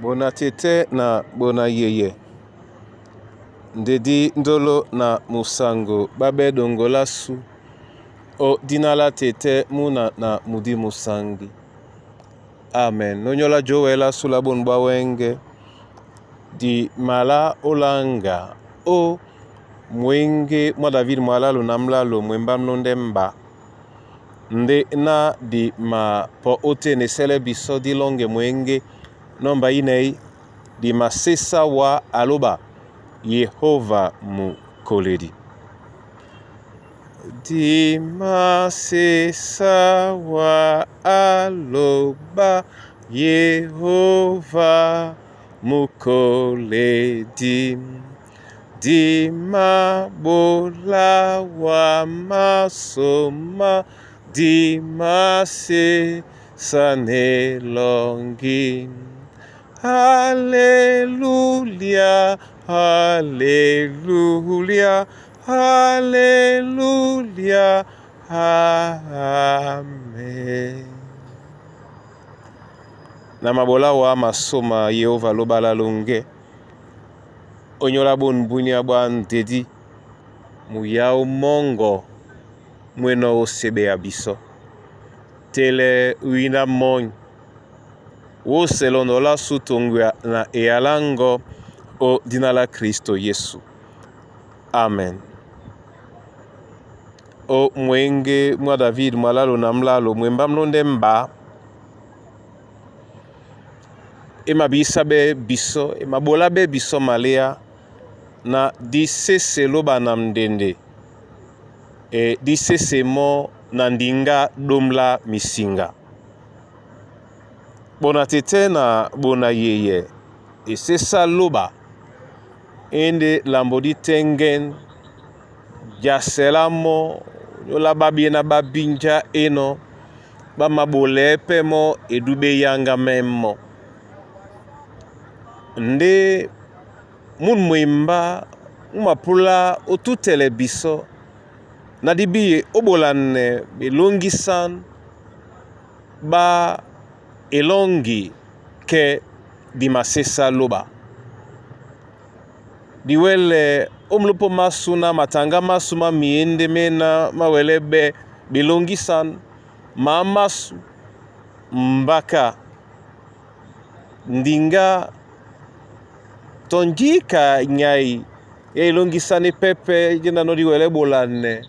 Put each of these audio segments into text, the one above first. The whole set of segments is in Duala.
Bona tete na bona yeye ndedi ndolo na musango babe dongola su o dina la tete muna na mudi musangi. Amen. Nonyola jowela sula bon bwa wenge di mala olanga o mwenge mwa David mwalalo na mlalo mwemba mlonde mba nde na di ma po ote ne sele biso di longe mwenge nomba inei di masesa wa aloba Yehova mukoledi. Di masesa wa aloba Yehova mukoledi. Di mabola wa masoma di masesa nelongi. Haleluya, haleluya, haleluya, amen. Na mabola wa masoma Yehova lobala longe onyola bonbunia bwa ndedi muyao mongo mweno osebe ya biso tele wina mony woselondola sutongwa na eyalango o dina la Kristo Yesu. Amen. O mwenge mwa David mwalalo na mlalo mwemba mlonde mba emabisa be biso emabola be biso malia na disese loba na mndende e disese mo na ndinga domla misinga bona tete na bona yeye esesa loba ende lambo di tengen jasela mo yola babie na babinja eno bamabole pe mo edube yanga memo nde mun mwimba umapula otutele biso na dibiye obolane belongisan ba elongi ke dimasesa loba diwele omlupo masu na matanga masu ma miende mena mawele be belongisan ma masu mbaka ndinga tonjika nyai ya elongisani pepe jenda no diwele bolane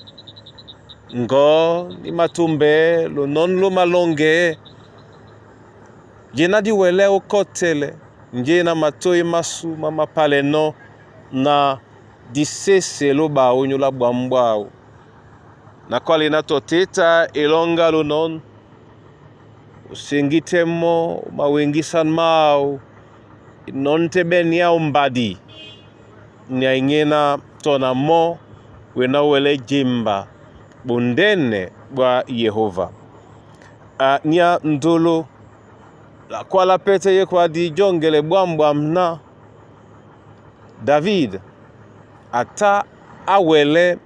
ngo ni matumbe lo non lo malonge jena diwele okotele nje na matoi masu mama no na disese lo ba onyola bwambwao na kwali na toteta elonga lo non usingitemo mawengisan mao nonte ben yao mbadi nya tona mo wena wele jimba bundene bwa Yehova. A nya ndolo la kwala pete ye kwa di jongele bwambwa na David ata awele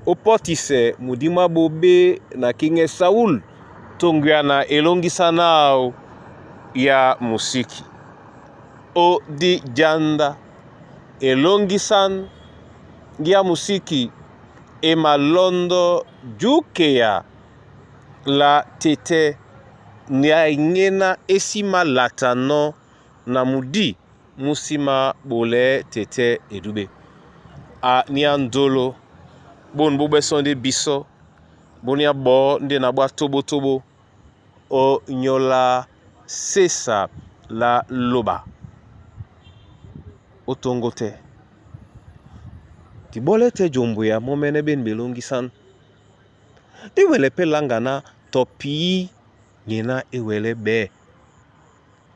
opotise mudima bobe na kinge Saul tongwa na elongisa nao ya musiki o di janda elongisan ya musiki e malondo jukeya la tete nya ingena esima latano na mudi musima bole tete edube. A nia ndolo bon bo sonde biso bonia bo nde na bwa tobo tobo o nyola sesa la loba. Otongo te. Dibole te jombo ya momene ben belongisan diwele pe langa na topi nyena ewele be.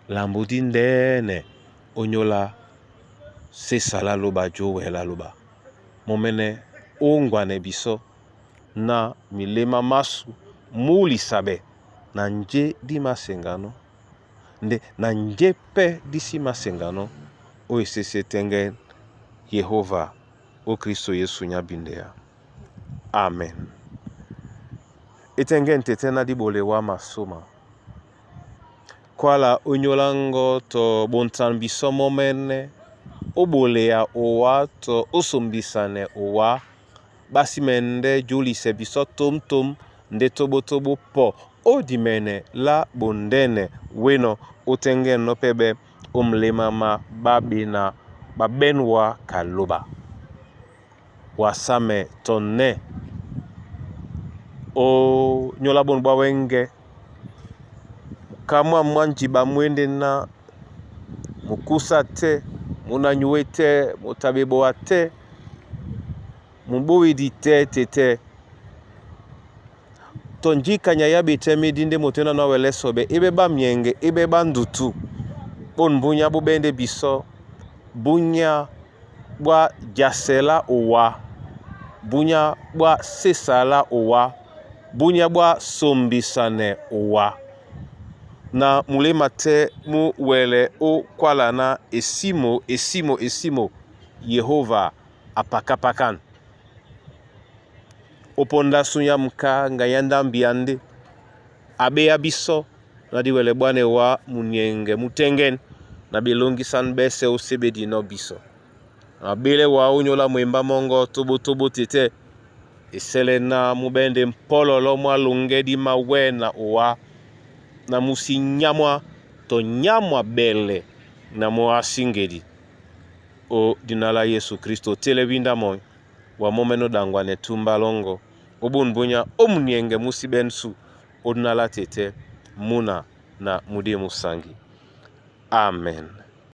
Lambo di ndene onyola sesa la loba jowela loba. Momene ongwane biso na milema masu mulisabe na nje di masengano nde na nje pe disi masengano oyo esese tenge Yehova o Kristo Yesu nyabindeya. Amen. Etenge ntete na dibole wa masoma. Kwala ónyólá ŋgɔ́ tɔ bontan bisɔ́ mɔ́mɛ́nɛ́, ó ɓolea owá tɔ ó sombisanɛ owá, ɓá sí mɛndɛ́ jǔlisɛ bisɔ́ tǒmtǒm ndé tóbótóbó pɔ ó dimɛnɛ lá ɓondɛ́nɛ wénɔ̄ ótɛ́ŋgɛ́nɔ́ pɛ́ ɓɛ́ ó muléma má ɓáɓena ɓá ɓɛ́n wá kalóɓa. Wa sámɛ tɔ nɛ́ ó nyóla bôn ɓwá wɛ́ŋgɛ̄, mukamwâm mwá njiɓa mú e ndé ná mukúsa tɛ́, mú na nyué tɛ́, moto a ɓeboa tɛ́, muɓówidi tɛ́ tɛ́ tɛ́. Tɔ njíka nyay á ɓetɛ́mídí ndé moto énɔ̄ a wɛlɛ́ sɔɓɛ é ɓɛ́ ɓá myɛŋgɛ, é ɓɛ́ ɓá ndutu. Bôn búnyá bó ɓɛ́ ndé bisɔ́, búnyá ɓwá jasɛ lá owá, búnyá ɓwá sésa lá owá, búnyá ɓwá sombisanɛ owá. Na muléma tɛ́ mú wɛlɛ ó kwála ná esímo esímo esímo Yehóva a pakápákán. Ó póndá súnyá muká ŋganyá á ndámbi a ndé, a ɓéá bisɔ́ ná di wɛlɛ ɓwánɛ wá munyɛŋgɛ mú tɛ́ŋgɛ́n na ɓelóŋgísán ɓɛ́sɛ̄ ó séɓédinɔ́ bisɔ́. Na ɓélɛ́ wá ónyólá mwembá mɔ́ŋgɔ́ tóbótóbó tɛ́tɛ́. E sɛ́lɛ́ ná mú ɓɛ́ ndé mpɔ́lɔlɔ́ mwá loŋgɛ́ dí mawɛ́ na owá na mú sí nyámwá tɔ nyámwa ɓɛlɛ na mú asíŋgedi. Ó dina lá Yésu Kristo télɛ́ wínda mɔ́ wa mɔ́mɛ́nɔ́ ɗaŋgwanɛ túmbá lɔ́ŋgɔ́ ó bôn búnyá ó muniɛŋgɛ mú sí ɓɛ́n sú ó dina lá tɛ́tɛ́ múna na mudé músaŋgi. Amen.